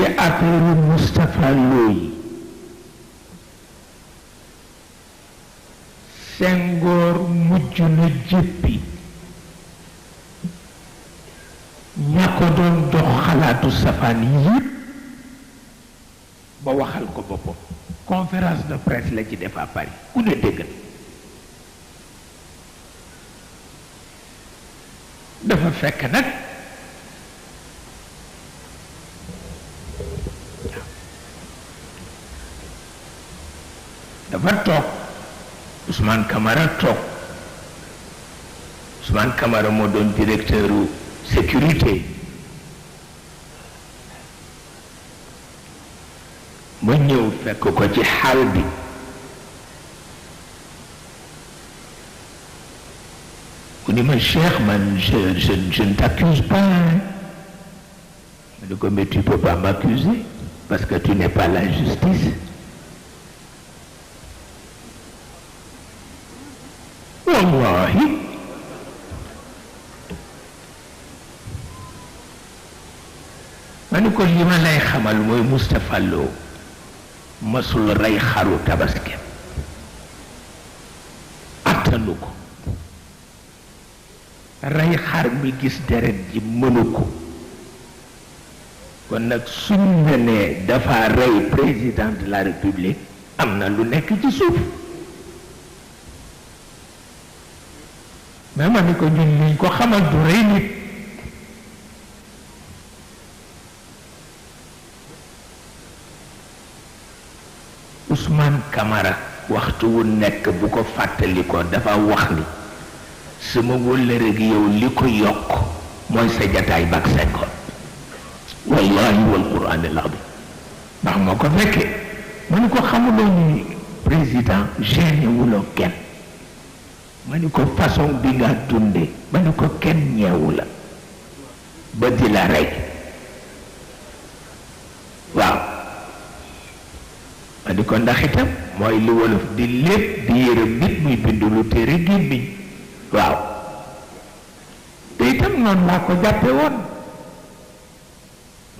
ci affaire Moustapha Lo yi Senghor mujj na jéppi ña ko doon dox xalaatu safaan yépp ba waxal ko boppam conférence de presse la ci def à Paris ku ne dégg dafa fekk nag dafa toog Ousmane Camara toog Ousmane Camara moo doon directeur sécurité ma ñëw fekk ko ci xaal bi mu ni ma Cheikh man je ne t'accuse pas ma ne ko mais tu peux pas m'accuser parce que tu n'es pas la justice. Wallahi ma ni ko li ma lay xamal mooy Moustapha Lo masul rey xaru tabaski attanu ko rey xar mi gis deret ji mënu ko kon nag suñ ne nee dafa rey président de la république am na lu nekk ci suuf mais ma ni ko ñun liñ ko xamal du rey nit Ousmane Camara waxtu wu nekk bu ko fàttali ko dafa wax ni sama wëllëre gi yow li ko yokk mooy sa jataay bak Senghor wallahi wal quran al azim ndax moo ko fekkee ma ni ko xamuloo ni président gêné wuloo kenn ma ni ko façon bi nga dunde ma ni ko kenn ñeewu la ba di la rey waaw ma ni ko ndax itam mooy li wolof di lépp di yërëm nit muy bind lu téere gémmiñ waaw te itam noonu laa ko jàppe woon